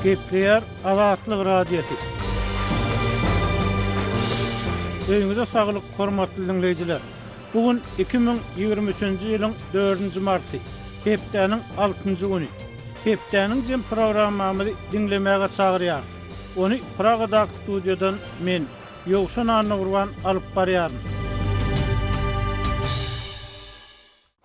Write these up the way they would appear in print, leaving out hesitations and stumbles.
Gepleýär Azatlyk Radiosy. Öýüňize saglyk, hormatly diňleýjiler! Bu gün 2023-nji ýylyň dördünji marty, hepdäniň altynjy güni. Hepdäniň jem programmamyzy diňlemäge çagyrýarys. Ony Pragadaky studiýadan men, Ýowşan Annagurban alyp barýaryn.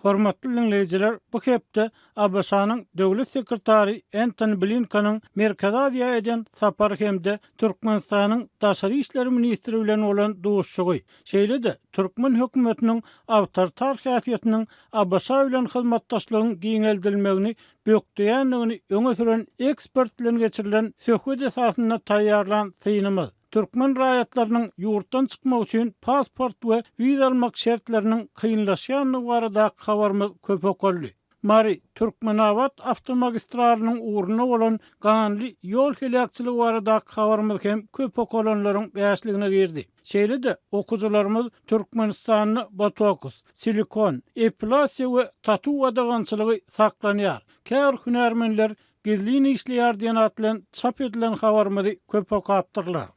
Hormatly diňleýjiler, bu hepde ABŞ-nyň Döwlet sekretary Entoni Blinkeniň Merkezi Aziýa eden sapary hem-de Türkmenistanyň daşary işler ministri bilen bolan duşuşygy, şeýle-de türkmen hökümetiniň awtoritar häsiýetiniň ABŞ bilen hyzmatdaşlygyň giňeldilmegini bökdeýändigini öňe süren ekspert bilen geçirilen söhbet esasynda taýýarlan synymyz, Türkmen raýatlarynyň ýurtdan çykmak üçin pasport we wiza almak şertleriniň kynlaşýandygy baradaky habarymyz köp okaldy. Mary, Türkmenabat awtomagistralynyň ugrunda bolan ganly ýol heläkçiligi baradaky habarymyz hem köp okalanlaryň bäşligine girdi. Şeýle-de, okyjylarymyz Türkmenistanda botoks, silikon, epilasiýa we tatu gadagançylygy saklanýar, käbir hünärmenler Gizlin işleýär diýen at bilen çap edilen habarymyzy köp okapdyrlar.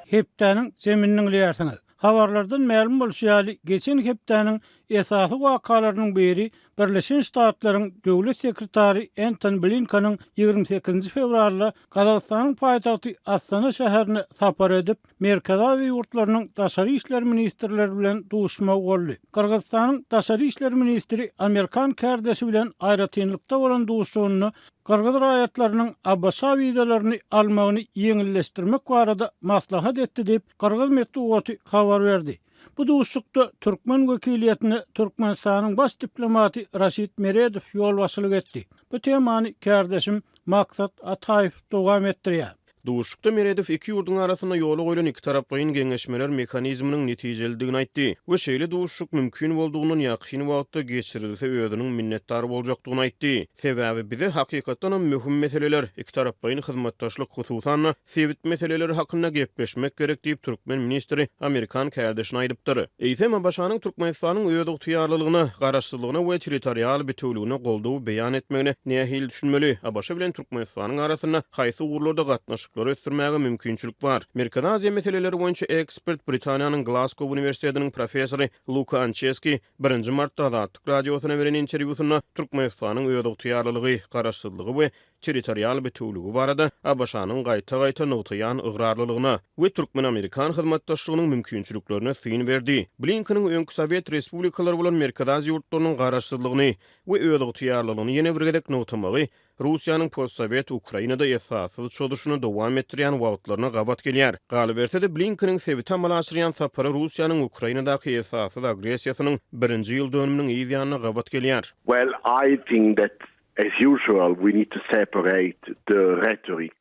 Hepdäniň jemini diňleýärsiňiz. Habarlardan mälim bolşy ýaly, geçen hepdäniň esasy wakalarynyň biri Birleşen Ştatlaryň Döwlet sekretary Entoni Blinkeniň 28-nji fewralda Gazagystanyň paýtagty Astana şäherine sapar edip, Merkezi Aziýa ýurtlarynyň daşary işler ministrleri bilen duşuşmagy boldy. Gyrgyzystanyň daşary işler ministri amerikan kärdeşi bilen aýratynlykda bolan duşuşygynda gyrgyz raýatlarynyň ABŞ wizalaryny almagyny ýeňilleşdirmek barada maslahat etdi diýip, gyrgyz metbugaty habar berdi. Bu duşuşykda türkmen wekiliýetine Türkmenistanyň baş diplomaty Raşid Meredow ýolbaşçylyk etdi. Bu temany kärdeşim Maksat Ataýew dowam etdirýär. Duşuşykda Meredow iki ýurduň arasynda ýola goýlan ikitaraplaýyn geňeşmeler mehanizminiň netijelidigini aýtdy we şeýle duşuşyk mümkin boldugyndan ýakyn wagtda geçirilse özüniň minnetdar boljakdygyny aýtdy. Sebäbi bize hakykatdanam möhüm meseleler, ikitaraplaýyn hyzmatdaşlyk, hususan-da, sebit meseleleri hakynda gepleşmek gerek diýip, türkmen ministri amerikan kärdeşine aýdypdyr. Eýsem, ABŞ-nyň Türkmenistanyň özygtyýarlylygyna, garaşsyzlygyna we territorial bitewüligine goldaw beýan etmegine nähili düşünmeli? ABŞ bilen Türkmenistanyň arasynda haýsy ugurlarda gatnaşyklary ösdürmäge mümkinçilik bar? Merkezi Aziýa meseleleri boýunça ekspert, Britaniýanyň Glasgow uniwersitetiniň professory Luka Ançeski birinji martda Azatlyk Radiosyna beren interwýusynda Türkmenistanyň özygtyýarlylygy, garaşsyzlygy we territorial bitewüligi barada ABŞ-nyň gaýta-gaýta nygtaýan ygrarlylygyna we türkmen-amerikan hyzmatdaşlygynyň mümkinçiliklerine syn berdi. Blinkeniň öňki sowet respublikalary bolan Merkezi Aziýa ýurtlarynyň garaşsyzlygyny we özygtyýarlylygyny ýene bir gezek nygtamagy Russiýanyň postsowet Ukrainada esassyz çozuşyny dowam etdirýän wagtlaryna gabat gelýär. Galyberse-de, Blinkeniň sebite amala aşyrýan sapary Russiýanyň Ukrainadaky esassyz agressiýasynyň birinji ýyl dönüminiň yz ýanyna gabat gelýär. Well, I think that as usual we need to separate the rhetoric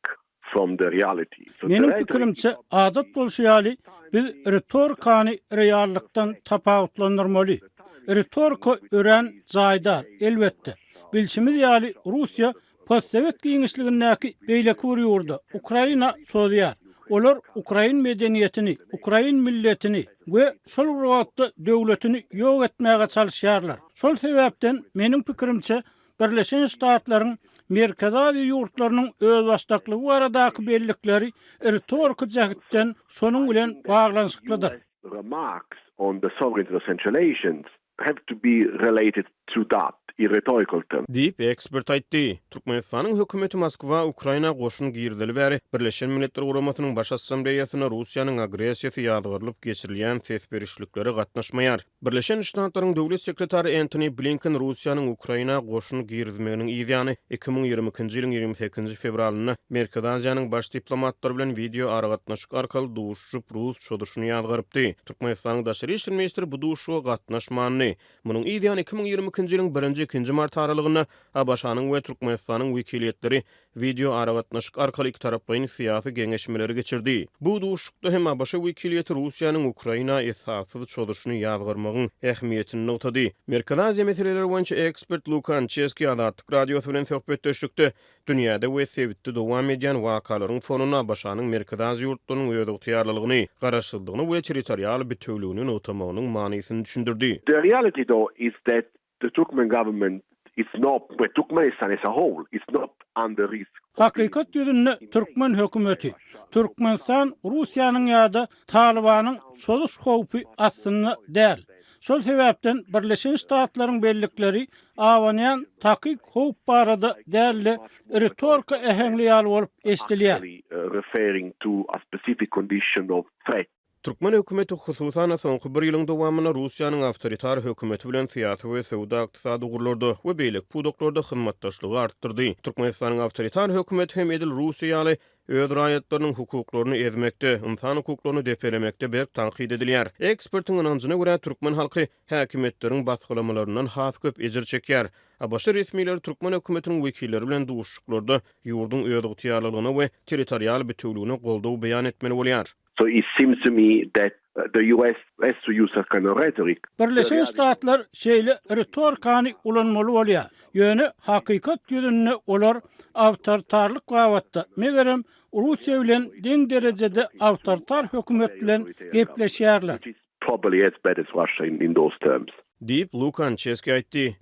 from the reality. So the Meniň pikirimçe, adat bolşy ýaly, biz ritorikany reallykdan tapawutlandyrmaly. Ritorika örän jaýdar, elbetde. Bilşimiz ýaly, Russiýa postsowet giňişligindäki beýleki bir ýurda, Ukraina çozýar. Olar ukrain medeniýetini, ukrain milletini we şol bir wagtda döwletini ýok etmäge çalyşýarlar. Şol sebäpden, meniň pikirimçe, Birleşen Ştatlaryň Merkezi Aziýa ýurtlarynyň özbaşdaklygy baradaky bellikleri ritoriki jähtden şonuň bilen baglanyşyklydyr. Remarks on the sovereignty of Central Asians have to be related to that in rhetorical terms. Diýip, ekspert aýtdy. Türkmenistanyň hökümeti Moskwa Ukraina goşun girizeli bäri Birleşen Milletler Guramasynyň Baş Assambleýasynda Russiýanyň agressiýasy ýazgarylyp geçirilýän ses berişliklere gatnaşmaýar. Birleşen Ştatlaryň Döwlet sekretary Entoni Blinken Russiýanyň Ukraina goşun girizmeginiň yz ýany, 2022-nji ýylyň 28-nji fewralynda Merkezi Aziýanyň baş diplomatlary bilen wideo aragatnaşyk arkaly duşuşyp, rus çozuşyny ýazgarypdy. Türkmenistanyň daşary işler ministri bu duşuşyga gatnaşmandy. Munuň yz ýany 2022-nji ýylyň birinji-ikinji mart aralygynda ABŞ-nyň we Türkmenistanyň wekiliýetleri Wideoaragatnaşyk arkaly ikitaraplaýyn syýasy geňeşmeleri geçirdi. Bu duşuşykda hem ABŞ wekiliýeti Russiýanyň Ukraina esassyz çozuşyny ýazgarmagyň ähmiýetini nygtady. Merkezi Aziýa meseleleri boýunça ekspert Luka Ançeski Azatlyk Radiosy bilen söhbetdeşlikde dünýäde we sebitde dowam edýän wakalaryň fonunda ABŞ-nyň Merkezi Aziýa ýurtlarynyň özygtyýarlylygyny, garaşsyzlygyny we territorial bitewüligini nygtamagynyň manysyny düşündirdi. The reality though is that the Turkmen government. It's not, well, Turkmenistan as a whole is not under risk. Hakykat ýüzünde türkmen hökümeti, Türkmenistan Russiýanyň ýa-da Talybanyň çozuş howpy astynda däl. Şol sebäpden Birleşen Ştatlaryň bellikleri abanýan takyk howp barada däl-de, ritorika äheňli ýaly bolup eşidilýär. Türkmen hökümeti, hususan-da, soňky bir ýylyň dowamynda Russiýanyň awtoritar hökümeti bilen syýasy we söwda-ykdysady ugurlarda we beýleki pudaklarda hyzmatdaşlygy artdyrdy. Türkmenistanyň awtoritar hökümeti hem edil Russiýa ýaly öz raýatlarynyň hukuklaryny ezmekde, ynsan hukuklaryny depelemekde berk tankyt edilýär. Ekspertiň ynanjyna görä, türkmen halky häkimiýetleriň basgylamalaryndan has köp ejir çekýär. ABŞ resmileri türkmen hökümetiniň wekilleri bilen duşuşyklarda ýurduň özygtyýarlylygyna we territorial bitewüligine goldaw beýan etmeli bolýar. So it seems to me that the US has to use that kind of rhetoric. Birleşen Ştatlar şeýle ritorikany ulanmaly bolýar. Ýöne hakykat ýüzünde olar awtoritarlyk babatda, megerem, Russiýa bilen deň derejede awtoritar hökümet bilen gepleşýärler. Probably as bad as Russia in in those terms. Diýip, Lukan Çeski aýtdy.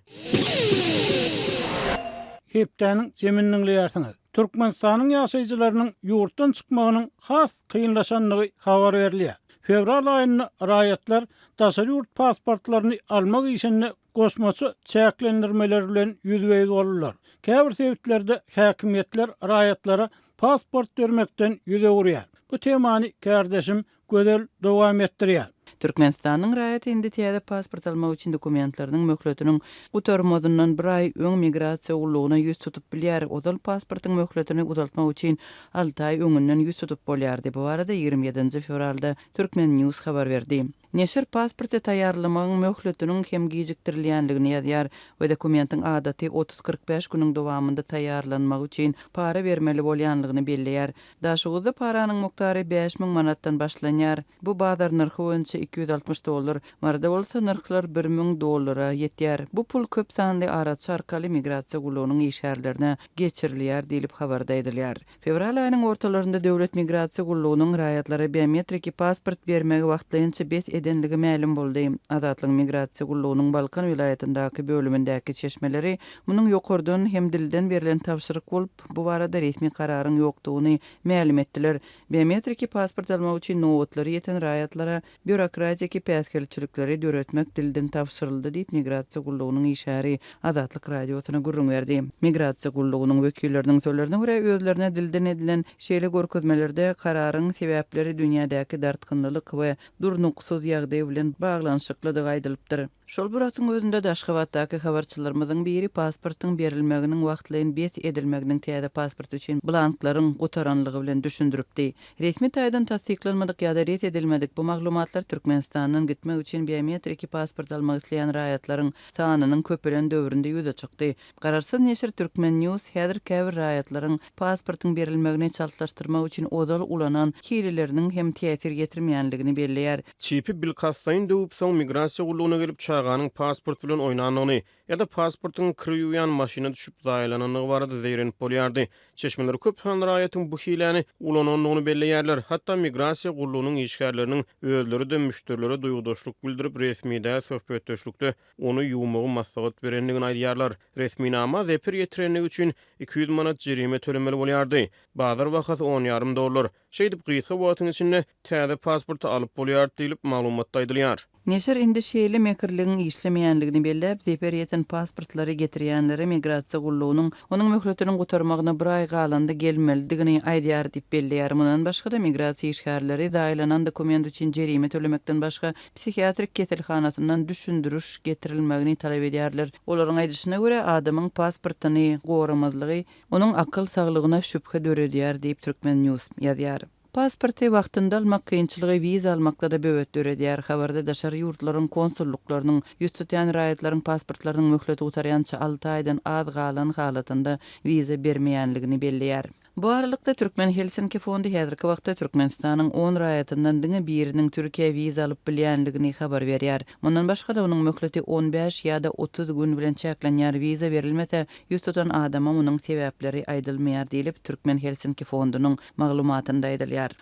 Hepdäniň jemini diňleýärsiňiz. Türkmenistanyň ýaşaýjylarynyň ýurtdan çykmagynyň has kynlaşandygy habar berilýär. Fewral aýynda raýatlar daşary ýurt pasportlaryny almak işinde goşmaça çäklendirmeler bilen ýüzbe-ýüz boldular. Käbir sebitlerde häkimiýetler raýatlara pasport bermekden ýüz öwürýär. Bu temany kärdeşim Gözel dowam etdirýär. Türkmenistanyň raýaty indi täze pasport almak üçin dokumentleriniň möhletiniň gutarmazyndan bir aý öň migrasiýa gullugyna ýüz tutup bilýär. Ozal pasportyň möhletini uzaltmak üçin alty aý öňünden ýüz tutup bolýardy. Bu barada 27 nji fewralda Turkmen. News habar berdi. Neşir pasporty taýýarlamagyň möhletiniň hem gijikdirilýändigini ýazýar we dokumentiň adaty 30-45 günüň dowamynda taýýarlanmagy üçin para bermeli bolýanlygyny belleýär. Daşoguzda paranyň mukdary 5000 manatdan başlanýar. Bu bazar nyrhy boýunça 260 dollar. Maryda bolsa nyrhlar 1000 dollara ýetýär. Bu pul köp sanly araçy arkaly migrasiýa gullugynyň işgärlerine geçirilýär diýlip habarda aýdylýar. Fewral aýynyň ortalarynda Döwlet migrasiýa gullugynyň raýatlara biometriki pasport bermegi wagtlaýynça bes edenligi mälim boldy. Azatlygyň migrasiýa gullugynyň Balkan welaýatyndaky bölümindäki çeşmeleri munuň ýokardan hem dilden berlen tabşyryk bolup, Bu barada resmi kararyň ýokdugyny mälim etdiler. Biometriki pasport almak üçin nobatlary ýeten raýatlara býurokratiki päsgelçilikleri döretmek dilden tabşyryldy diýip, migrasiýa gullugynyň işgäri Azatlyk Radiosyna gürrüň berdi. Migrasiýa gullugynyň wekilleriniň sözlerine görä, özlerine dilden edilen şeýle görkezmelerde kararyň sebäpleri dünýädäki dartgynlylyk we durnuksyz ýagdaý bilen baglanyşyklydygy aýdylypdyr. Şol bir wagtyň özünde-de Aşgabatdaky habarçylarymyzyň biri pasportyň berilmeginiň wagtlaýyn bes edilmeginiň täze pasport üçin blanklaryň gutaranlygy bilen düşündiripdi. Resmi taýdan tassyklanmadyk ýa-da ret edilmedik bu maglumatlar Türkmenistandan gitmek üçin biometriki pasport almak isleýän raýatlaryň sanynyň köpelen döwründe ýüze çykdy. Garaşsyz neşir Turkmen. News häzir käbir raýatlaryň pasportyň berilmegini çaltlaşdyrmak üçin ozal ulanan hileleriniň hem täsir ýetirmeýänligini belleýär. Çipi bilkastlaýyn döwüp, soň migrasiýa gullugyna gelip çaganyň pasport bilen oýnandygyny ýa-da pasportyň kir ýuwýan maşyna düşüp zaýalanandygy barada zeýrenip bolýardy. Çeşmeler köp sanly raýatyň bu hiläni ulanandygyny belleýärler. Hatda migrasiýa gullugynyň işgärleriniň özleri-de müşderilere duýgudaşlyk bildirip, resmi däl söhbetdeşlikde ony ýuwmagy maslahat berendigini aýdýarlar. Resminama zeper ýetirenligi üçin 200 manat jerime tölemeli bolýardy. Bazar bahasy on ýarym dollar. Şeýdip, gysga wagtyň içinde täze pasporty alyp bolýar diýlip, maglumatda aýdylýar. Neşir indi şeýle mekirligiň işlemeýänligini belläp, zeper ýeten pasportlary getirýänlere migrasiýa gullugynyň onuň möhletiniň gutarmagyna bir aý galanda gelmelidigini aýdýar diýip belleýär. Mundan başga-da, migrasiýa işgärleri zaýalanan dokument üçin jerime tölemekden başga, psihiatrik keselhanasyndan düşündiriş getirilmegini talap edýärler. Olaryň aýdyşyna görä, adamyň pasportyny goramazlygy Onuň akyl saglygyna şübhe döredýär diýip, Turkmen. News ýazýar. Pasporty wagtynda almak kynçylygy wiza almakda-da böwet döredýär. Habarda daşary ýurtlaryň konsullyklarynyň ýüz tutýan raýatlaryň pasportlarynyň möhleti gutarýança alty aýdan az galan halatynda wiza bermeýänligini belleýär. Bu aralykda, Türkmen Helsinki fondy häzirki wagtda Türkmenistanyň on raýatyndan diňe biriniň Türkiýä wiza alyp bilýänligini habar berýär. Mundan başga-da, onuň möhleti on bäş ýa-da 30 gün bilen çäklenýär, wiza berilmese, Ýüz tutan adama munuň sebäpleri aýdylmaýar diýlip, Türkmen Helsinki fondunyň maglumatynda aýdylýar.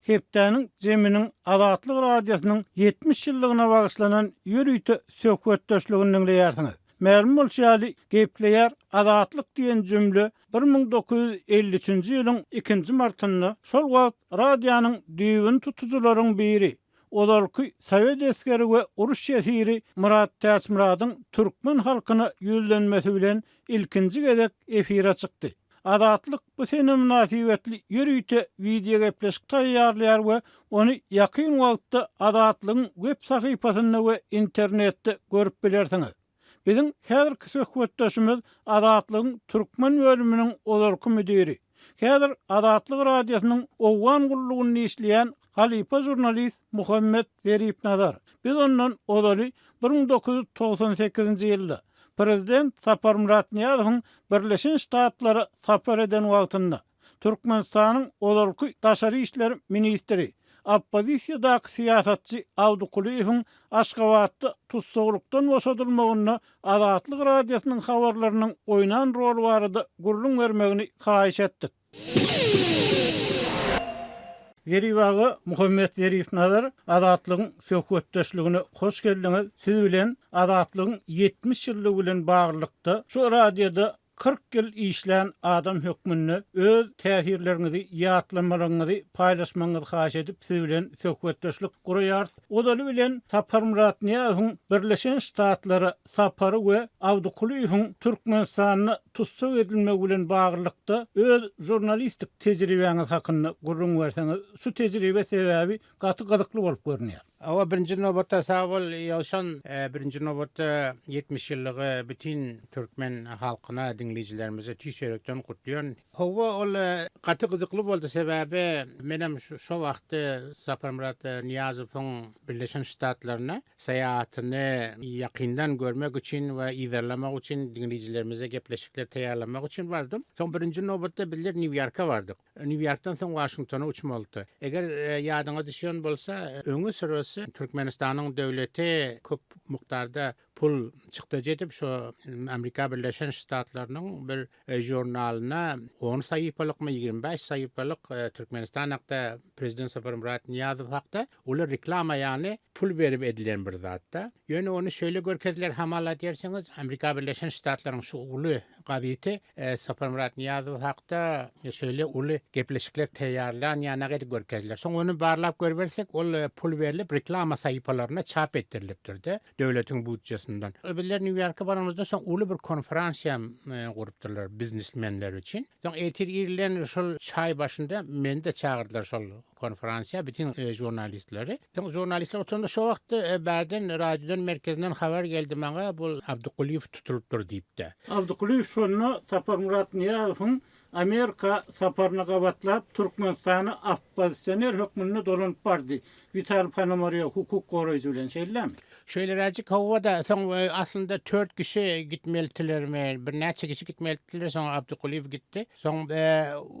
Hepdäniň jeminiň Azatlyk Radiosynyň 70 ýyllygyna bagyşlanan ýörite söhbetdeşligini diňleýärsiňiz. Mälim bolşy ýaly, Gepleýär Azatlyk diýen jümle 1953-nji ýylyň ikinji martynda şol wagt radionyň düýbüni tutujylaryň biri, ozalky sowet esgeri we uruş ýesiri Myrat Täçmyradyň türkmen halkyna ýüzlenmesi bilen ilkinji gezek efire çykdy. Azatlyk bu sene mynasybetli ýörite wideogepleşik taýýarlaýar we ony ýakyn wagtda Azatlygyň web sahypasynda we internetde görüp bilersiňiz. Biziň häzirki söhbetdeşimiz Azatlygyň türkmen bölüminiň ozalky müdiri, häzir Azatlyk Radiosynyň Owgan gullugynda işleýän halypa žurnalist Muhammet Zeripnazar. Biz ondan ozaly 1998-nji ýylda, prezident Saparmyrat Nyýazowyň Birleşen Ştatlara sapar eden wagtynda, Türkmenistanyň ozalky daşary işler ministri, oppozisiýadaky syýasatçy Abdy Kulyýewiň Aşgabatda tussaglykdan boşadylmagynda Azatlyk Radiosynyň habarlarynyň oýnan roly barada gürrüň bermegini haýyş etdik. Zerip aga, Muhammet Zeripnazar Azatlygyň söhbetdeşligine hoş geldiňiz. Siz bilen Azatlygyň 70 ýyllygy bilen baglylykda şu radioda 40 ýyl işlän adam hökmünde öz täsirleriňizi, ýatlamalaryňyzy paýlaşmagyňyzy haýyş edip siz bilen söhbetdeşlik guraýarys. Ozaly bilen Saparmyrat Nyýazowyň Birleşen Ştatlara sapary we Abdy Kulyýewiň Türkmenistanda tussag edilmegi bilen baglylykda öz žurnalistik tejribäňiz hakynda gürrüň berseňiz, şu tejribe sebäbi gaty gyzykly bolup görünýär. Hawa, birinji nobatda sag bol, Ýowşan. Birinji nobatda 70 ýyllygy bütin türkmen halkyna, diňleýjilerimize tüýs ýürekden gutlaýan. Hawa, ol gaty gyzykly boldy, sebäbi menem şo wagtda Saparmyrat Nyýazowyň Birleşen Ştatlaryna saýahatyny ýakyndan görmek üçin we yzarlamak üçin, diňleýjilerimize gepleşikler taýýarlamak üçin bardym. Soň birinji nobatda bizler Nýu-Ýorka bardyk. Nýu-Ýorkdan soň Waşingtona uçmalydy. Eger ýadyňa düşýän bolsa, öňi syrasy Türkmenistanyň döwleti köp mukdarda pul çykdajy edip, şo Amerika Birleşen Ştatlarynyň bir žurnalyna on sahypalykmy, 25 sahypalyk Türkmenistan hakda, prezident Saparmyrat Nyýazow hakda uly reklama ýaly pul berip edilen bir zatda. Ýöne ony şeýle görkezdiler hamala diýersiňiz, Amerika Birleşen Ştatlaryň şu uly gazeti Saparmyrat Nyýazow hakda şeýle uly gepleşikler taýýarlan ýanak edip görkezdiler. Soň ony barlap görübersek, ol pul berlip reklama sahypalaryna çap etdirilipdir-de, döwletiň budjesinden. Bizler Nýu-Ýorka baranymyzda soň uly bir konferansiýa gurupdyrlar biznesmenler üçin. Soň ertir irden şol çaý başynda meni-de çagyrdylar şol konferansiýa, bütin žurnalistleri. Soň žurnalistler oturanda şo wagtda bärden radiodan merkezinden habar geldi maňa, bu Abdykulyýew tutulypdyr diýip-de. Abdykulyýew şonda Saparmyrat Nyýazowyň Amerika saparyna gabatlap Türkmenistana oppozisioner hökmünde dolanyp bardy. Witaliý Ponomarýow hukuk goraýjy bilen şeýlemi? Şeýleräjik hawa-da, soň aslynda tört kişi gitmelitilermi, birnäçe kişi gitmelitiler, soň Abdykulyýew gitdi. Soň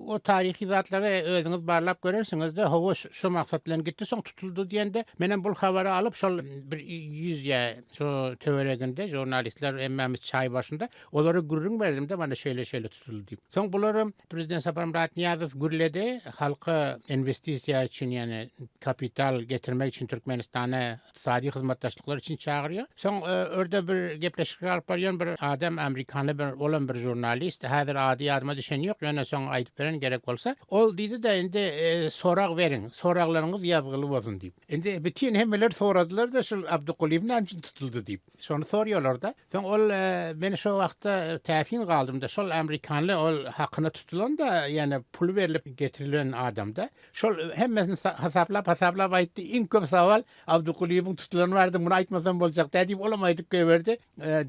o taryhy zatlary özüňiz barlap görersiňiz-de, hawa şu maksat bilen gitdi, soň tutuldy diýende, menem bul habary alyp, şol bir ýüz ýa şo töwereginde žurnalistler hemmämiz çaý başynda, olara gürrüň berdim-de, mana şeýle-şeýle tutuldy diýip. Soň bularam prezident Saparmyrat Nyýazow gürledi, halka inwestisiýa üçin, ýagny kapital getirmek üçin Türkmenistana ykdysady hyzmatdaşlyklar üçin çagyrýar. Soň örde bir gepleşikler alyp barýan bir adam, amerikanly bir, olam bir žurnalist, häzir ady ýadyma düşen ýok, ýöne soň aýdyp bererin gerek bolsa. Ol diýdi-de, indi sorag beriň, soraglaryňyz ýazgyly bolsun diýip. Indi bütin hemmeler soradylar-da, şul Abdykulyýew näme üçin tutuldy diýip. Şony sorýarlar-da. Soň ol men şo wagtda täsin galdym-da, şol amerikanly ol hakyna tutulan-da, ýöne puly berlip getirilen adam-da. Şol hemmesini hasaplap-hasaplap aýtdy. Iň köp sowal Abdykulyýewiň tutulany bardy, muny aýtmasam boljak däl diýip, olam aýdyp goýberdi.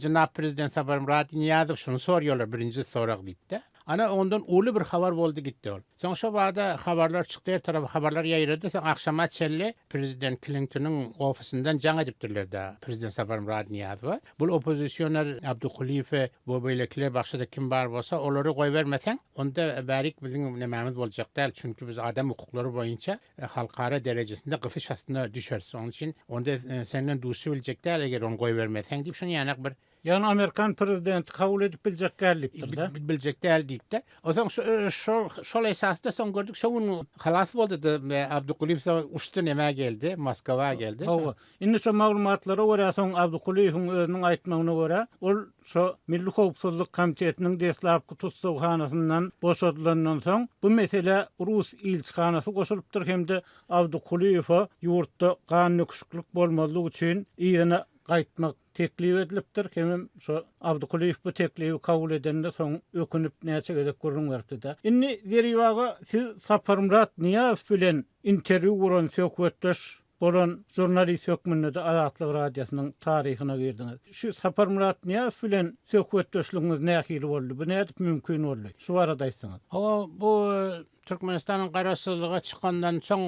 Jenap prezident Saparmyrat Nyýazow şuny sorýarlar birinji sorag diýip-de. Ana ondan uly bir habar boldy gitdi ol. Soň şo bada habarlar çykdy her tarapa habarlar ýaýrady soň agşama çenli prezident Klintonyň ofisinden jaň edipdirler-de prezident Saparmyrat Nyýazowa. Bul oppozisioner Abdykulyýewi we beýlekiler başga-da kim bar bolsa olary goýbermeseň onda bärik biziň nemämiz boljak däl çünki biz adam hukuklary boýunça halkara derejesinde gysyş astyna düşeris onuň üçin onda senden duşubiljek däl eger ony goýbermeseň diýip şuny ýanak bir. Ýagny amerikan prezidenti kabul edip biljek däl diýipdir-de. Biljek däl diýipdir. Onsoň şol şol esasda soň gördük şo gün halas boldy-da Abdykulyýew soň uçdy nämä geldi, Moskwa geldi. Hawa. Indi şo maglumatlara görä soň Abdykulyýewiň özüniň aýtmagyna görä, ol şo Milli howpsuzlyk komitetiniň deslapky tussaghanasyndan boşadylandan soň bu meselä rus ilçihanasy goşulypdyr hem-de Abdykulyýewe ýurtda gan döküşiklik bolmazlyk üçin yzyna gaýtmak teklip edilipdir hemem şo Abdykulyýew bu teklibi kabul edende soň ökünip näçe gezek gürrüň beripdi-de. Indi Zerip aga siz Saparmyrat Nyýazow bilen interwýu guran söhbetdeş bolan žurnalist hökmünde-de Azatlyk Radiosynyň taryhyna girdiňiz. Şu Saparmyrat Nyýazow bilen söhbetdeşligiňiz nähili boldy? Bu nädip mümkin boldy? Şu barada aýtsaňyz. Hawa, bu Türkmenistanyň garaşsyzlyga çykandan soň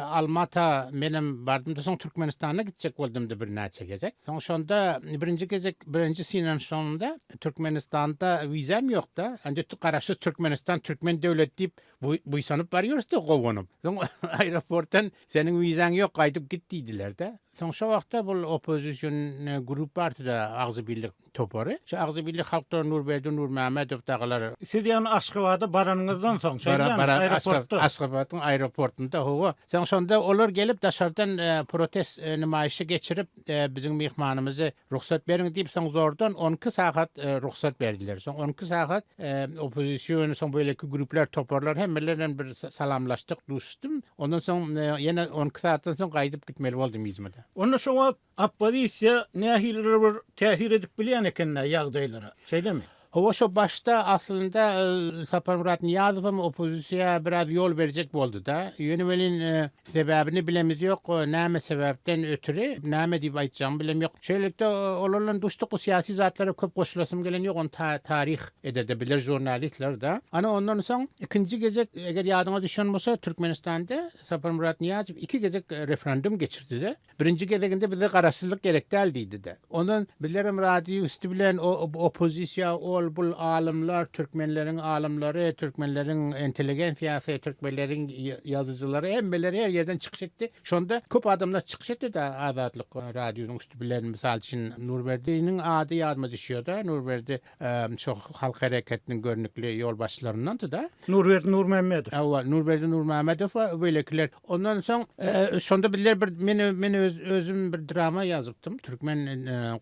Almata menem bardym-da, soň Türkmenistana gitjek boldum-da birnäçe gezek. Soň şonda birinji gezek, birinji synanyşygymda Türkmenistanda wizam ýok-da. Indi garaşsyz Türkmenistan, türkmen döwleti diýip buýsanyp barýarys-da gowanyp. Soň aeroportdan seniň wizaň ýok, gaýdyp git diýdiler-de. Soň şo wagtda bul oppozision grup bardy-da, Agzybirlik topary. Şo Agzybirlik halkdan Nurberdi Nurmämmedow dagylar. Siz ýagny Aşgabada baranyňyzdan soň, şeýdemi, aeroportda? Aşgabadyň aeroportynda, hawa. Soň şonda olar gelip daşardan protest nemaýyşy geçirip, biziň myhmanymyzy rugsat beriň diýip, soň zordan 12 sagat rugsat berdiler. Soň 12 sagat oppozision, soň beýleki gruplar, toparlar hemmeler bilen bir salamlaşdyk, duşuşdym. Ondan soň ýene 12 sagatdan soň gaýdyp gitmeli boldum yzyma-da. Onda şo wagt Oppozisiýa nähilidir bir täsir edip bilýän eken-dä ýagdaýlara, şeýlemi? Hawa, şo başda aslynda Saparmyrat Nyýazowam oppozisiýa biraz ýol berjek boldy-da. Ýöne welin sebäbini bilemiz ýok, näme sebäpden ötri, näme diýip aýtjagymy bilem ýok. Şeýlelikde olar bilen duşduk, bu syýasy zatlara köp goşulasym gelen ýok, ony taryh eder-de biler žurnalistler-de. Ana ondan soň ikinji gezek, eger ýadyňa düşen bolsa, Türkmenistanda Saparmyrat Nyýazow iki gezek referendum geçirdi-de. Birinji gezeginde bize garaşsyzlyk gerek däl diýdi-de. Ondan bizlerem radio üsti bilen o oppozisiýa ol bul alymlar, türkmenleriň alymlary, türkmenleriň intelligensiýasy, türkmenleriň ýazyjylary hemmeleri her ýerden çykyş etdi. Şonda köp adamlar çykyş etdi-de Azatlyk radiosynyň üsti bilen. Mysal üçin Nurberdiniň ady ýadyma düşýär-de. Nurberdi Şo halk hereketiniň görnükli ýolbaşçylaryndandy-da. Nurberdi Nurmämmedow. Hawa, Nurberdi Nurmämmedow we beýlekiler. Ondan soň şonda bizler bir men men öz özüm bir drama ýazypdym. Türkmen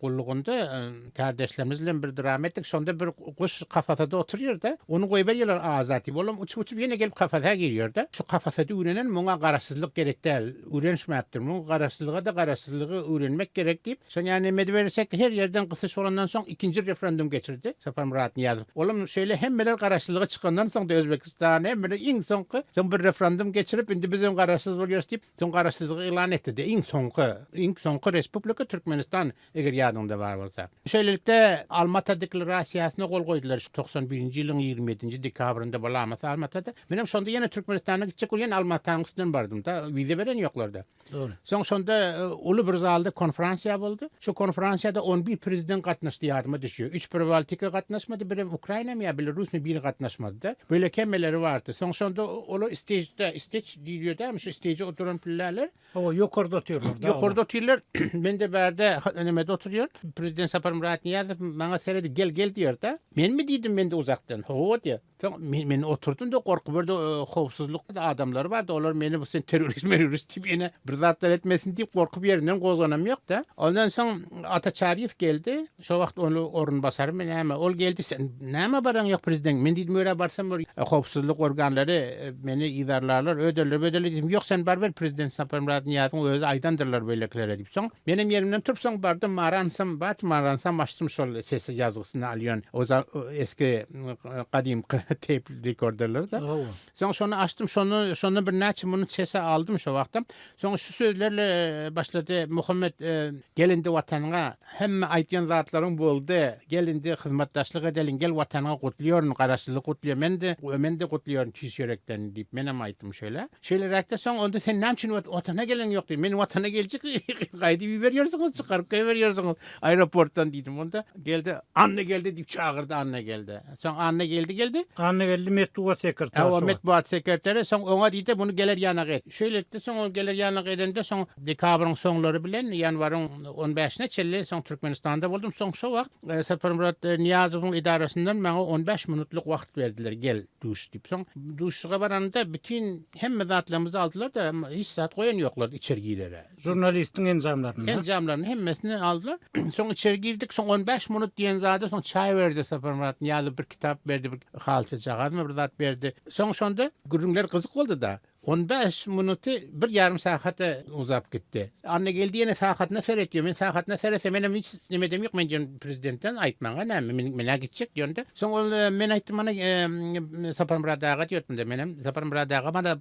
gullugynda kärdeşlerimiz bilen bir drama etdik. Şonda bir guş kafasada oturýar-da, ony goýberýärler azat diýip. Olam uçup-uçup ýene gelip kafasa girýär-de. Şu kafasada öwrenen muňa garaşsyzlyk gerek däl, öwrenişmäpdir. Muň garaşsyzlyga-da garaşsyzlygy öwrenmek gerek diýip, Soň ýa neme edibersek, her ýerden gysyş bolandan soň ikinji referendum geçirdi Saparmyrat Nyýazow. Olam şeýle hemmeler garaşsyzlyga çykandan soň-da Özbekistan hemmeler iň soňky soň bir referendum geçirip indi bizem garaşsyz bolýarys diýip soň garaşsyzlygy yglan etdi-de iň soňky iň soňky respublika Türkmenistan eger ýadyňda bar bolsa. Şeýlelikde Almata deklarasiýasyna gol goýdular şu 91-nji ýylyň 27-nji dekabrynda bolamasa Almatada. Menem şonda ýene Türkmenistana gitjek bolýan Almatanyň üstünden bardym-da wiza beren ýoklarda. Dogry. Soň şonda uly bir zalda konferansiýa boldy. Şo konferansiýada on bir prezident gatnaşdy ýadyma düşýär. Üç Pribaltika gatnaşmady, birem Ukrainamy ýa Belarusmy biri gatnaşmady-da. Beýleki hemmeleri bardy. Soň şonda olar istežde, isteç diýilýär dämi, şo isteje oturan pilläler. Hawa, ýokarda otyrlar-da. Ýokarda otyrlar. Men-de bärde nemede oturýan. Prezident Saparmyrat Nyýazow maňa seredip gel, gel diýer-de. Menmi diýdim men-de uzakdan. Hawa diýýär. Soň men, men oturdym-da gorky birde howpsuzlyk adamlary bardy, olar meni bu sen terrorist merorist diýip ýene bir zatlar etmesin diýip gorkup ýerinden gozganam ýok-da. Ondan soň Ata Çaryýew geldi, şo wagt ony orunbasarymy näme, ol geldi sen nämä baraň ýok prezident, men diýdim örä barsam bir howpsuzlyk organlary meni yzarlarlar, öderler böderler diýdim, ýok sen baryber prezident Saparmyrat Nyýazowyň özi aýdandyrlar beýlekilere diýip soň menem ýerimden turup soň bardym Maransam bat Maransam açdym şol sesi ýazgysyny alýan o eski gadymky teýp rekorderler-de. Soň şony açdym, şony şondan birnäçe minut sese aldym şo wagtam. Soň şu sözlerle başlady, Muhammet, gel indi Watanyňa, hemme aýtýan zatlaryň boldy, gel indi hyzmatdaşlyk edeliň, gel Watanyňa gutlaýaryn, Garaşsyzlygy gutlaýaryn, men-de, men-de gutlaýaryn tüýs ýürekden diýip, menem aýtdym şeýle. Şeýleräkde soň onda sen näme üçin Watana geleň ýok diýdim. Men Watana geljek, gaýdyp iberýärsiňiz, çykaryp goýberýärsiňiz aeroportdan diýdim. Onda geldi, Anna geldi diýip çagyrdy. agyrdy Annageldä. Soň Annageldi geldi. Annageldi metbugat sekretary şo wagt. Metbugat sekretary. Soň oňa diýdi, muny geler ýanak et. Şeýlelikde soň ol geler ýanak edende soň dekabryň soňlary bilen ýanwaryň on bäşine çenli soň Türkmenistanda boldum. Soň şo wagt Saparmyrat Nyýazowyň edarasyndan maňa on bäş minutlyk wagt berdiler, gel duş diýip. Soň duşuşyga baranymda bütin hemme zatlarymyzy aldylar-da, hiç zat goýan ýoklardy içeri girere. Žurnalistiň enjamlaryny. Enjamlaryny hemmesini aldylar. Soň içeri girdik. Soň 15 minut diýen zada soň çaý berdi Saparmyrat Nyýazow bir kitap berdi, bir halçajagazmy bir zat berdi. Soň şonda gürrüňler gyzyk boldy-da. 15 minuty bir ýarym sagata uzap gitdi. Annageldi ýene sagatyna seretýär. Men sagatyna seretsem menem hiç nemedem ýok. Men diýen prezidentden aýtmaňa näme, men men-ä gitjek diýende. Soň ol men aýtdym mana Saparmyrat aga diýipdim-de menem Saparmyrat aga mana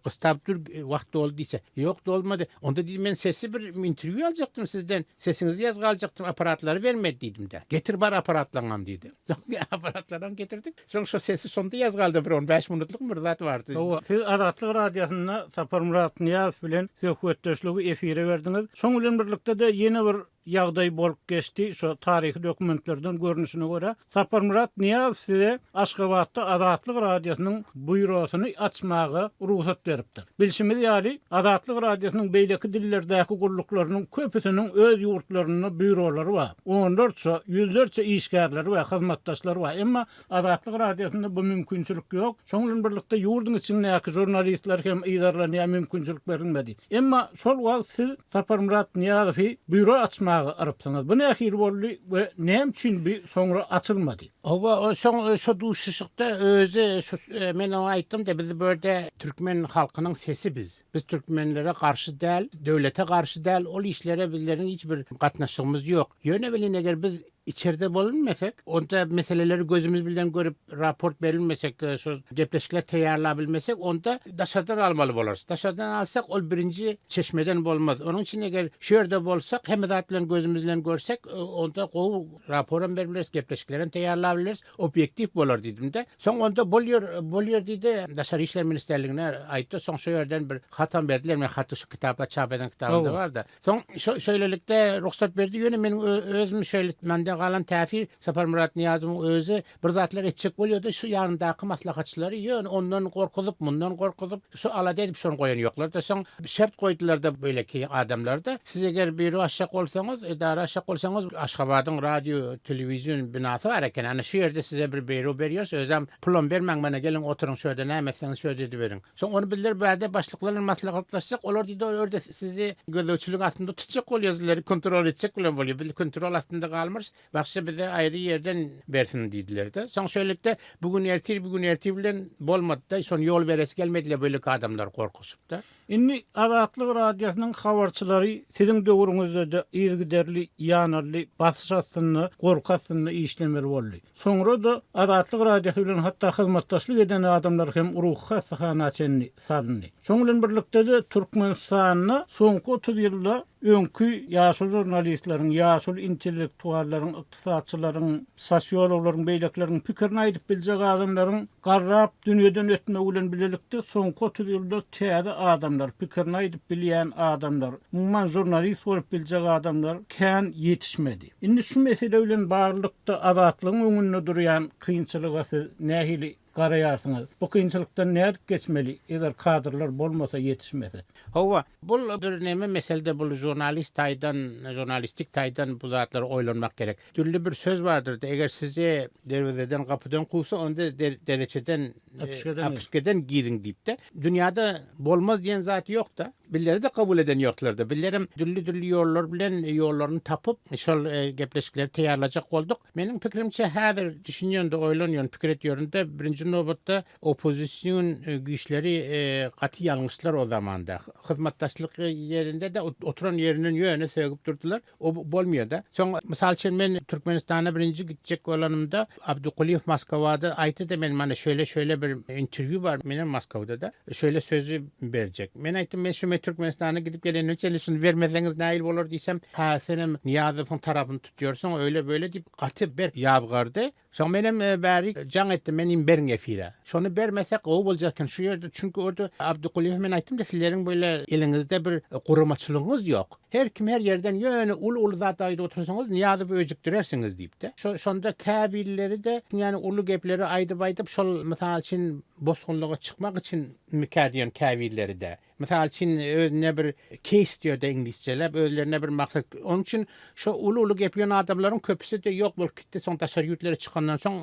gystap dur wagt doldy diýse. Ýok, dolmady. Onda diýdim, men sesli bir interwýu aljakdym sizden. Sesiňizi ýazga aljakdym, apparatlary bermedi diýdim-de. Getir bar apparatlaňam diýdi. Soň apparatlaram getirdik. Soň şo sesi şonda ýazga aldym, bir on bäş minutlykmy bir zat bardy. Hawa, siz Azatlyk Radiosynda Saparmyrat Nyýazow bilen söhbetdeşligi efire berdiňiz. Şoň bilen birlikde-de ýene bir ýagdaý bolup geçdi, şo taryhy dokumentlerden görnüşine görä, Saparmyrat Nyýazow size Aşgabatda Azatlyk Radiosynyň býurosyny açmaga rugsat beripdir. Bilşimiz ýaly, Azatlyk Radiosynyň beýleki dillerdäki gulluklarynyň köpüsiniň öz ýurtlarynda býurolary bar, onlarça, ýüzlerçe işgärleri we hyzmatdaşlary bar, emma Azatlyk Radiosynda bu mümkinçilik ýok. Şonuň bilen birlikde ýurduň içindäki žurnalistler hem yzarlanýar, mümkinçilik berilmedi. Emma şol wagt siz Saparmyrat Nyýazowy býuro açmaga yrypsyňyz. Bu nähili boldy we näme üçin bu soňra açylmady? Hawa, soň şo duşuşykda özi şu men oňa aýtdym-da, biz bu ýerde türkmen halkynyň sesi biz. Biz türkmenlere garşy däl, döwlete garşy däl, ol işlere bizleriň hiç bir gatnaşygymyz ýok. Ýöne welin eger biz içerde bolunmesek, onda meseleleri gözümiz bilen görüp raport berilmesek, şo gepleşikler taýýarlabilmesek, onda daşardan almaly bolarys. Daşardan alsak, ol birinji çeşmeden bolmaz. Onuň üçin eger şu ýerde bolsak, hemme zat bilen gözümiz bilen görsek, onda gowy raporam berip bileris, gepleşiklerem taýýarlabileris. Obýektiw bolar diýdim-de. Soň onda bolýar, bolýar diýdi. Daşary işler ministrligine aýtdy. Soň şo ýerden bir hatam berdiler. Men haty şu kitapda çap eden kitabymda bardy. Soň şo şeýlelikde rugsat berdi. Ýöne meniň özüm şeýle mende galan täsir Saparmyrat Nyýazowyň özi bir zatlar etjek bolýardy. Şu ýanyndaky maslahatçylary ýöne ondan gorkuzyp, mundan gorkuzyp, şu alada edip şony goýan ýoklar-da. Soň şert goýdular-da beýleki adamlar-da. Siz eger býuro açjak bolsaňyz, edara açjak bolsaňyz, Aşgabadyň radio, telewizion binasy bar eken. Ana şu ýerde size bir býuro berýäris. Özem pulam bermäň, mana geliň oturyň şu ýerde näme etseňiz şu ýerde ediberiň. Soň ony bizler bärde başlyklar bilen maslahatlaşsak, olar diýdi, ol ýerde sizi gözegçilik astynda tutjak bolýar, sizleri kontrol etjek bilen bolýar. Biz kontrol astynda galmarys. Bagşy bize aýry ýerden bersin diýdiler-de. Soň şeýlelikde bu gün ertir, bu gün ertir bilen bolmady-da, şony ýol beresi gelmediler beýleki adamlar gorkuşyp-da. Indi Azatlyk Radiosynyň habarçylary siziň döwrüňizde-de yzygiderli ýanaldy, basyş astynda, gorky astynda işlemeli boldy. Soňra-da Azatlyk Radiosy bilen hatda hyzmatdaşlyk eden adamlar hem ruhy hassahana çenli salyndy. Şonuň bilen birlikde-de Türkmenistanda soňky 30 ýylda öňki ýaşuly žurnalistleriň, ýaşuly intellektuallaryň, ykdysatçylaryň, sosiologlaryň, beýlekileriň pikirini aýdyp biljek adamlaryň garrap dünýeden ötmegi bilen bilelikde soňky 30 ýylda täze adamlar, pikirini aýdyp bilýän adamlar, umuman žurnalist bolup biljek adamlar kän ýetişmedi. Indi şu mesele bilen baglylykda Azatlygyň öňünde durýan kynçylyga siz nähili garaýarsyňyz? Bu kynçylykdan nädip geçmeli, eger kadrlar bolmasa, ýetişmese? Hawa, bul bir neme meselde bul žurnalist taýdan, žurnalistik taýdan bu zatlary oýlanmak gerek. Dürli bir söz bardyr-da, eger sizi derwezeden, gapydan kowsa, onda dereçeden, äpişgeden giriň diýip-de. Dünýäde bolmaz diýen zat ýok-da. Bizleri-de kabul eden ýoklar-da. Bizlerem dürli-dürli ýollar bilen ýollaryny tapyp, şol gepleşikleri taýýarlajak bolduk. Meniň pikirimçe, häzir düşünýän-de, oýlanýan, pikir etýärin-de, birinji nobatda oppozision güýçleri gaty ýalňyşdylar o zamanda. Hyzmatdaşlyk ýerinde-de oturan ýerinden ýöne sögüp durdular. O bolmaýar-da. Soň, mysal üçin, men Türkmenistana birinji gitjek bolanymda, Abdykulyýew Moskwada aýtdy-da, men mana şeýle-şeýle bir interwýu bar, menem Moskwada-da, şeýle sözi berjek. Men aýtdym, men şu men Türkmenistana gidip gelenime çenli şuny bermeseňiz nähili bolar diýsem, hä, senem Nyýazowyň tarapyny tutýarsyň, öýle-beýle diýip, gaty berk ýazgardy. Soň menem bärik jaň etdim, men indi beriň. bermäliň efire. Şony bermesek gowy boljak eken şu ýerde çünki orda Abdykulyýewe men aýtdym-da sizleriň beýle eliňizde bir guramaçylygyňyz ýok. Her kim her ýerden ýöne uly-uly zat aýdyp otursaňyz Nyýazowy öjükdirersiňiz diýip-de. Şo şonda käbirleri-de ýani uly gepleri aýdyp-aýdyp şol mysal üçin bosgunlyga çykmak üçin mikä diýen käbirleri-de. Mysal üçin, özüne bir keýs diýer-de iňlisçeläp, özlerine bir maksat. Onuň üçin şo uly-uly gepleýän adamlaryň köpüsi-de ýok bolup gitdi. Soň daşary ýurtlara çykandan soň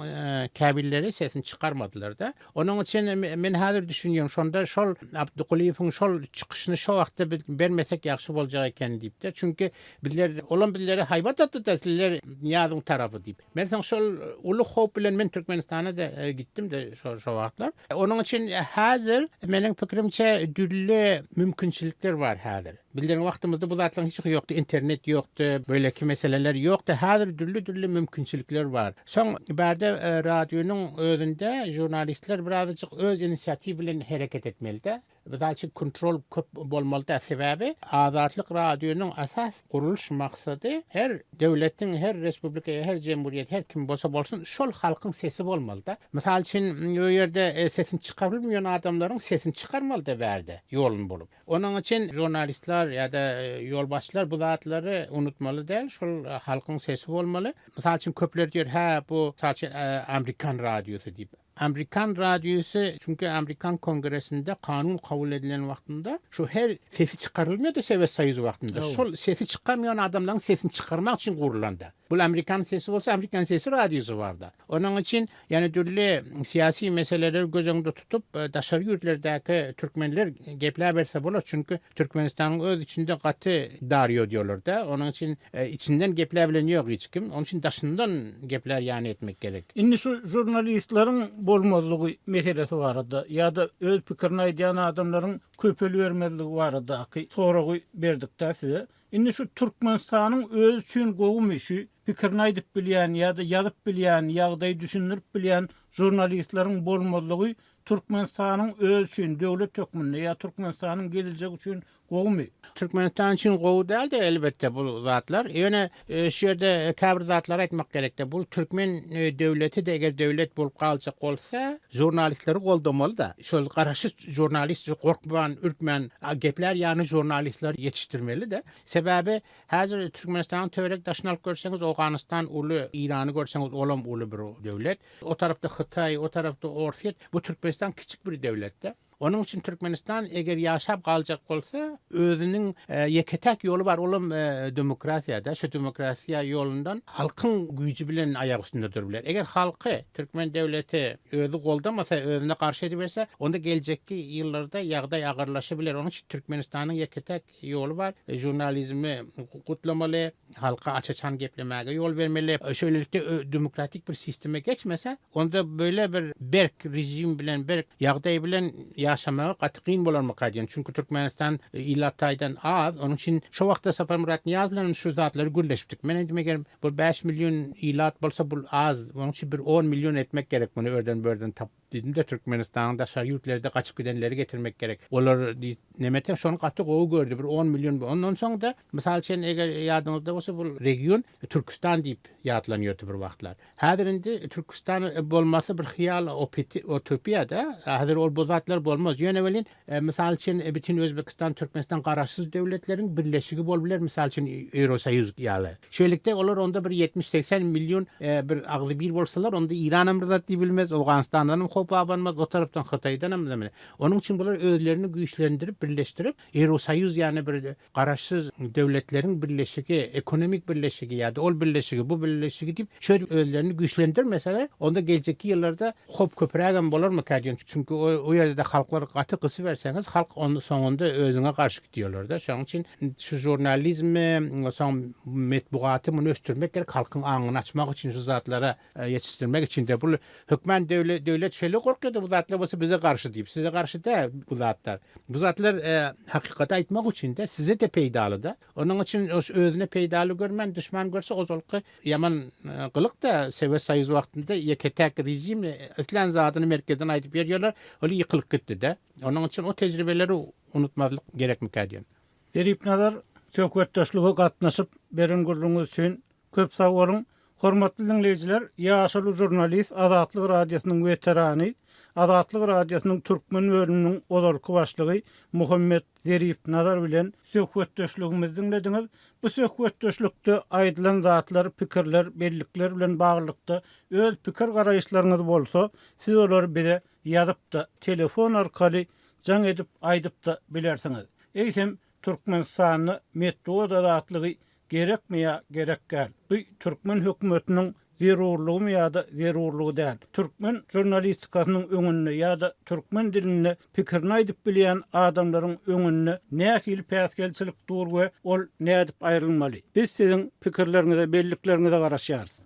käbirleri sesini çykarmadylar-da. Onuň üçin men häzir düşünýän, şonda şol Abdykulyýewiň şol çykyşyny şo wagtda biz bermesek ýagşy boljak eken diýip-de. Çünki bizler, olam bizlere haýbat atdy-da, sizler Nyýazowyň tarapy diýip. Men soň şol uly howp bilen men Türkmenistana-da gitdim-de şo şo wagtlar. Onuň üçin häzir meniň pikirimçe dürli mümkinçilikler bar häzir. Bizleriň wagtymyzda bu zatlaryň hiç ýokdy, internet ýokdy, beýleki meseleler ýokdy. Häzir dürli-dürli mümkinçilikler bar. Soň bärde radionyň özünde žurnalistler birazajyk öz inisiatiw bilen hereket etmeli-de. Mysal üçin kontrol köp bolmaly däl. Sebäbi Azatlyk radionyň esas gurulyş maksady her döwletiň, her respublika, her jemgyýet, her kim bolsa bolsun şol halkyň sesi bolmalyda. Mysal üçin o ýerde sesini çykaryp bilmeýän adamlaryň sesini çykarmalyda bärde ýoluny bulup. Onuň üçin žurnalistler ýa-da ýolbaşçylar bu zatlary unutmaly däl. Şol halkyň sesi bolmaly. Mysal üçin köpler diýer hä bu mysal üçin amerikan radiosy diýip. Amerikan radiosy, çünki Amerikan Kongresinde kanun kabul edilen wagtynda şu her sesi çykarylmýardy Sowet Soýuzy wagtynda. Şol sesi çykarmaýan adamlaryň sesini çykarmak üçin gurlanda. Bul Amerikan sesi bolsa Amerikan sesi radiosy barda. Onuň üçin ýani dürli syýasy meseleleri göz öňünde tutup daşary ýurtlardaky türkmenler gepläberse bolar. Çünki Türkmenistanyň öz içinde gaty dar ýodýolarda. Onuň üçin içinden gepläbilen ýok hiç kim. Onuň üçin daşyndan geplär ýany etmek gerek. Indi şu žurnalistleriň bolmazlygy meselesi barada ýa-da öz pikirini aýdýan adamlaryň köpelibermezligi baradaky soragy berdikdä size. Indi şu Türkmenistanyň özi üçin gowumy şu pikirini aýdyp bilýän ýa-da ýazyp bilýän, ýagdaýy düşündirip bilýän žurnalistleriň bolmazlygy Türkmenistanyň özi üçin, döwlet hökmünde ýa Türkmenistanyň gelejegi üçin gowumy? Türkmenistan üçin gowy däldi elbetde bu zatlar. Ýöne şu ýerde käbir zatlary aýtmak gerekde. Bu türkmen döwleti-de eger döwlet bolup galjak bolsa, žurnalistleri goldamaly-da. Şol garaşsyz žurnalist gorkman, ürkmän geplär ýaly žurnalistleri ýetişdirmeli-de. Sebäbi häzir Türkmenistanyň töwerek daşyny alyp görseňiz, Owganystan uly, Irany görseňiz olam uly bir döwlet. O tarapda Hytaý, o tarapda Orsýet. Bu Türkmenistan kiçik bir döwlet-de. Onuň üçin Türkmenistan eger ýaşap galjak bolsa, özüniň ýeke-täk ýoly bar, olam demokratiýa-da. Şu demokratiýa ýolundan halkyň güýji bilen aýak üstünde durup biler. Eger halky, türkmen döwleti özi goldamasa, özüne garşy ediberse, onda geljekki ýyllarda ýagdaý agyrlaşybiler. Onuň üçin Türkmenistanyň ýeke-täk ýoly bar. Žurnalizmi gutlamaly, halka aç-açan geplemäge ýol bermeli. Şeýlelikde demokratik bir sistema geçmese, onda beýle bir berk režim bilen, berk ýagdaý bilen ýaşamagy gaty kyn bolarmyka diýen. Çünki Türkmenistan ilat taýdan az. Onuň üçin şo wagtda Saparmyrat Nyýazow bilen şu zatlary gürleşipdik. Men aýdym eger bu 5 million ilat bolsa bul az. Onuň üçin bir 10 million etmek gerek muny örden-börden tapyp. Diýdim-de, Türkmenistanyň daşary ýurtlarda gaçyp gidenleri getirmek gerek. Olar diýip, neme etsem, şony gaty gowy gördi. Bir on million. Ondan soň-da, mysal üçin, eger ýadyňyzda bolsa, bu region Türküstan diýip ýatlanýardy bir wagtlar. Häzir indi Türküstan bolmasy bir hyýal, utopiýa-da. Häzir ol bu zatlar bolmaz. Ýöne welin, Mysal üçin, bütin Özbekistan, Türkmenistan garaşsyz döwletleriň birleşigi bolup biler, mysal üçin, Ýewrosoýuz ýaly. Şeýlelikde, olar onda bir ýetmiş-segsen million bir agzybir bolsalar, onda Iranam bir zat diýip bilmez, Owganystandanam howp abanmaz, o tarapdan Hytaýdanam. Onuň üçin bular özlerini güýçlendirip, birleşdirip, Ýewrosoýuz ýaly bir Garaşsyz Döwletleriň Birleşigi, ekonomik birleşigi ýa-da ol birleşigi, bu birleşigi diýip, şöýdüp özlerini güýçlendirmeseler, onda geljekki ýyllarda howp köprägem bolarmyka diýen. Çünki o ýerde-de halklar gaty gysyberseňiz, halk onda soňunda özüňe garşy gidýärler-de. Şonuň üçin şu žurnalizmi, soň metbugaty muny ösdürmek gerek, halkyň aňyny açmak üçin şu zatlara Ýetişdirmek üçin-de bul hökman döwlet şeýle gorkýardy bu zatlar bolsa bize garşy diýip. Size garşy däl bu zatlar. Bu zatlar hakykaty aýtmak üçin-de size-de peýdaly-da. Onuň üçin özüne peýdaly görmän duşman görse ozalky ýaman gylyk-da Sowet Soýuzy wagtynda ýeke-täk režim islän zadyny merkezden aýdyp ýörýärler. Ol ýykylyp gitdi-de. Onuň üçin o tejribeleri unutmazlyk gerekmikä diýen. Zeripnazar söhbetdeşlige gatnaşyp beren gürrüňiz üçin köp sag boluň. Hormatly diňleýjiler, ýaşuly žurnalist, Azatlyk Radiosynyň weterany, Azatlyk Radiosynyň türkmen bölüminiň ozalky başlygy Muhammet Zerip Nazar bilen söhbetdeşligimizi diňlediňiz. Bu söhbetdeşlikde aýdylan zatlar, pikirler, bellikler bilen baglylykda öz pikir-garaýyşlaryňyz bolsa, siz olary bize ýazyp-da, telefon arkaly jaň edip aýdyp-da bilersiňiz. Eýsem, Türkmenistanda metbugat azatlygy Gerekmi ýa gerek däl? Bu türkmen hökümetiniň zerurlygymy ýa-da zerurlygy däl? Türkmen žurnalistikasynyň öňünde ýa-da türkmen dilinde pikirini aýdyp bilýän adamlaryň öňünde nähili päsgelçilik dur we ol nädip aýrylmaly? Biz siziň pikirleriňize, bellikleriňize garaşýarys.